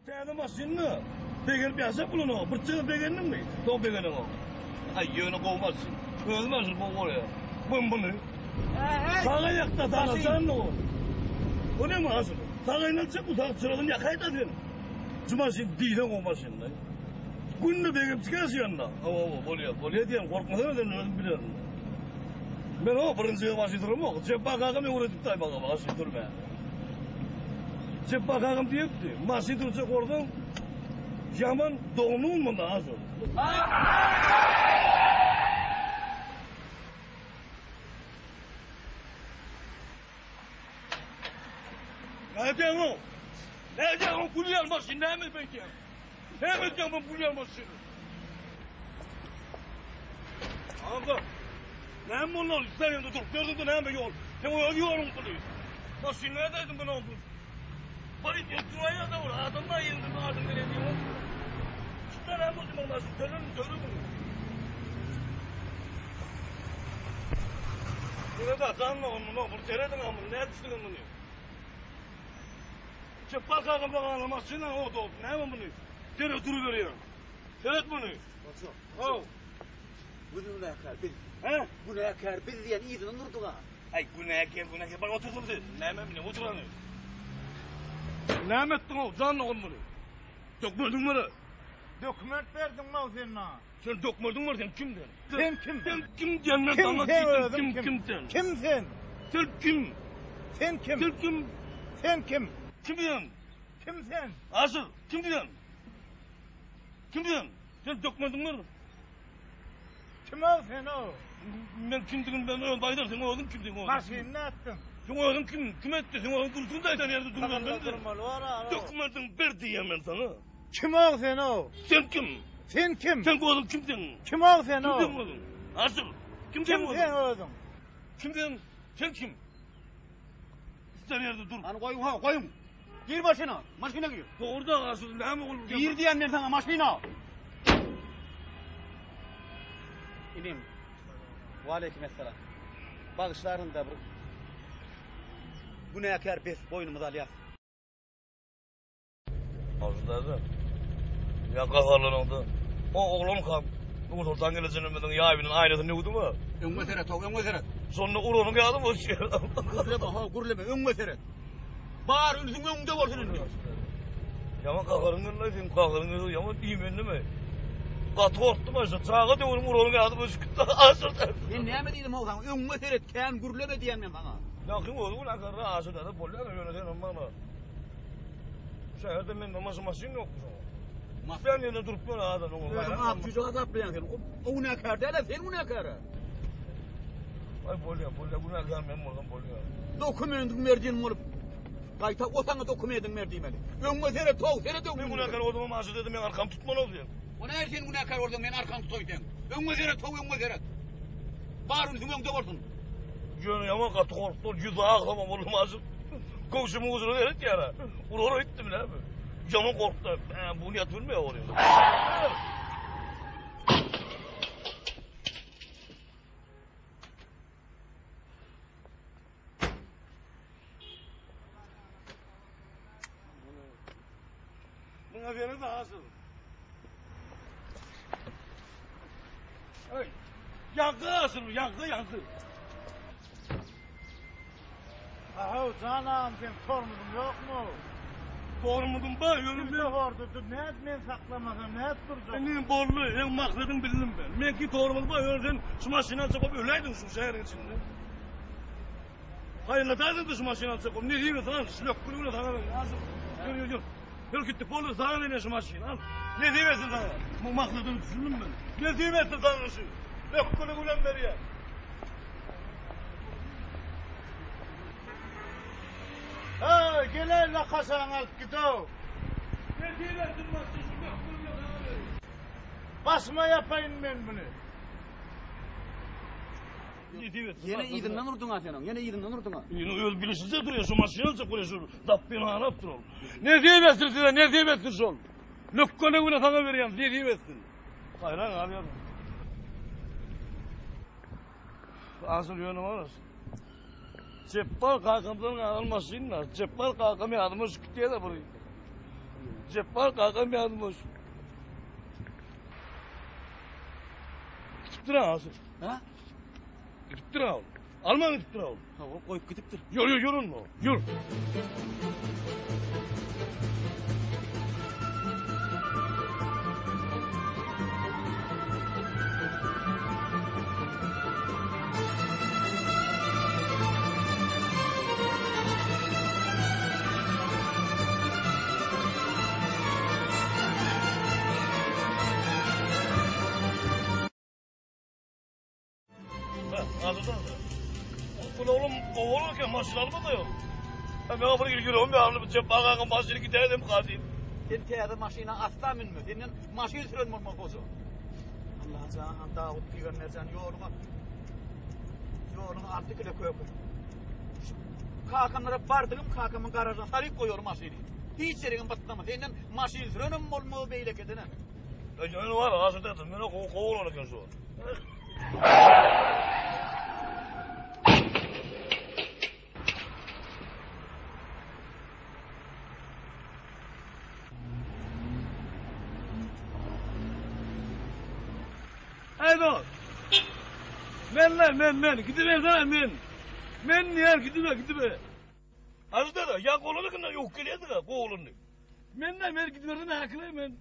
Täze maşynda begenip ýaşap bolanok. Bir çygy begendiňmi? Soň begeneňok. Aý ýöne gowy maşyn. Özi maşyn gowy bolýar. Bun buny. Sag aýakda sana janly ol. O näme asyl? Sag aýyny çek, sag çyragyny ýakaýda sen. Şu maşyn diýseň gowy maşyn-da. Günde begenip çykarsy ýanyna. Hawa, hawa, bolýar, bolýar diýen, gorkmasana sen özüm bilerin. Men o birinji gezek maşyn süremok. Jepbar kakam öwredipdi aý maňa maşyn sürmäni. Jepbar kakam diýipdi, maşyn sürjek bolsaň, ýaman doňuň munda asyl. Nädýäň o? Nädýäň o gülýän maşyn näme beýdýäň? Näme edýäň bu gülýän maşyny? Agam näme boldy ol? Sen ýerde durup ýördüň-de näme ýol? Sen öz ýoluň puly. Maşyn nädäýdiň bunu bu? Polisiýa duraýýar-da ol adam bar ýerinde bir adam gerek ýok. Çykda näme boldy bu maşyn? Tölerin, töle bunu. Seret-ä, janly ogul muny, bir serediň-ä muny, nädipsiňiz muny? Çepbar kakamda galan maşyna o dogdy, näme muny? Seret duruberýäň. Seret muny. Goja. How. Günäkär biz. He? Günäkär biz diýen yzyndan durdyk-a. Aý, günäkär, günäkär. Bar otursun sen. Näme bilen oturany? Näme etdiň-ow, janly ogul muny? Dökmediň muny. Dokument berdiň-ow sen maňa. Sen dökmediň muny, sen kim sen? Sen kim? Sen kim diýen men Kim saňa sen diýdim, özüň kim kim? kim sen? Kim sen? Sen kim? Sen kim? Sen kim? Sen kim? Kim sen? Kim sen? Aşyr, kim sen? Kim sen? Sen dökmediň muny. Kim-ow sen-ow? Men kimdigimi ben özüm aýdar, sen özüň kimdigiň özüň. Maşyny nätdiň? Sen özüň kim? Kim etdi? Sen özüň dursun da aýdan ýerde durman Sagynda durmaly bar-a. Dokumendiňi ber diýýän men saňa. Kim-ow sen-ow? Sen kim? Sen kim? Sen özüň kimsiň? Kim-ow sen-ow? Kimsiň özüň? Aşyr, kimsiň Kim özüň? sen özüň? Kimsiň? Sen kim? Islän ýerde dur. Hany goýuň ha, goýuň. Gir maşyna, maşyna gir. Dogry da Aşyr, näme ol? Gir diýen men saňa maşyna. Inim. Waleýkim esselam. Bagyşlaryn-da bir günäkär bes boýnumyza alýas. Arzularda. Ýa gaharlanyňda. O oglan kam Nursoltan gelejenimiziň ýaýynyň aýnasyny döwdümi? Öňe seret, how, öňe seret. Şonda uranyň ýaly bolýar. Gürleme, how, gürleme, öňe seret. Bar ünsüň öňde bolsun indi. Ýaman gaharyň geldi, seň gaharyň geldi, ýaman iýmendimi? Gaty gorkdum aşa, çaga döwrüm uranyň ýaly bolup gitdi. Aşa. Men näme diýdim how saňa? Öňe seret, kän gürleme diýen men saňa. Ýakyň özi günäkär, aşa däde bolýar, ýöne sen maňa. Şäherde mende maşyn maşyn ýokmy şoňa? Sen ýene durup ýör adam oňa. Özüň ak jüýje hasaplaýaň sen. O günäkär däl-ä, sen günäkär-ä. Aý bolýar, bolýar, günäkär men bolsam bolýar. Dokumentiňi ber diýen bolup, gaýta o saňa dokumentiňi ber diýmeli. Öňüňe seret, how, seret öňüňe. Men günäkär bolsam maşyn dedim, men arkamy tutmaly sen. O nähili sen günäkär bolsaň, men arkamy tutaýyn seň. Öňüňe seret, how, öňüňe seret. Bar ünsüň öňde bolsun. Ýöne ýaman gaty gorkdy, ol ýüzi aglama boldy maşyn. Köwşümiň ujuna seretýär-ä. Urar öýtdüm näme. Ýaman gorkdy. Hä, bu niýet bilmeýär ol. Muňa seret asyl. Hey, ýaňky asyl, ýaňky, ýaňky. Ahow, jan agam, seň tormozyň ýokmy? Tormozym bar, ýöne men... Kimse hordudy, nädip men saklamasam, nädip durjak? Indi boldy, seň maksadyň bildim men. Meňki tormoz bar, ýöne sen şu maşynany çapyp öläýdiň şu şäheriň içinde. Haýyrlataýdyň şu maşynany çapyp, nesip etsin, al, şu lökgüni bile saňa berýän, asyl. Ýör, ýör, ýör. Ýör gitdik, boldy, saňa berýän şu maşyny, al. Nesip etsin saňa. Bu maksadyny düşündim men. Nesip etsin saňa şu. Lökgüni bilen berýän. Heý, geleý-le kaşaň alyp gid-ow. Nesip etsin maşyn şu lökgüni bile saňa berýän. Başyma ýapaýyn men muny. Ýene yzyndan urduň-a sen oň, ýene yzyndan urduň-a. Ýene öz bilişinje durýar, şu maşyny aljak bolýar, şu dapbyny alap dur ol. Nesip etsin size, nesip etsin şol. Lökgene güne saňa berýän, nesip etsin. Haýran galýaryn. Asyl ýöne bar. Jepbar kakamdan galan maşyn bar. Jepbar kakam ýadyma düşüp gitýär-de bir. Jepbar kakam ýazmyş. Gidipdir ha Asyr. Ha? Gidipdir ha. Alman gidipdir ha. Ha, o goýup gidipdir. Ýör ýör ýör onda. Ýör. Bu oğlum kovalarken maşın alma da yok. Ben kapını giriyorum ya alnı cep ağanın maşını giderdim kadim. Sen täze maşyna asla münme. Senden maşyn süren bolmaz goja. Allah jan Dawut pygamber jan ýoluňa ýoluňa aldy kile köki. Kakamlara bardygym kakamyň garažyna salyp goýarym maşyny. Hiç ýeriňem batdama. Senden maşyn sürenem bolmaz beýlekedenem. Öyle var hazır dedim. Ben o kovalarken şu. Ey dost. Men lan men men. Gidiversene men. Men niye gidiver gidiver. Azda da ya kolunu kına yok geliyordu da kolunu. Men de men gidiversene haklı men.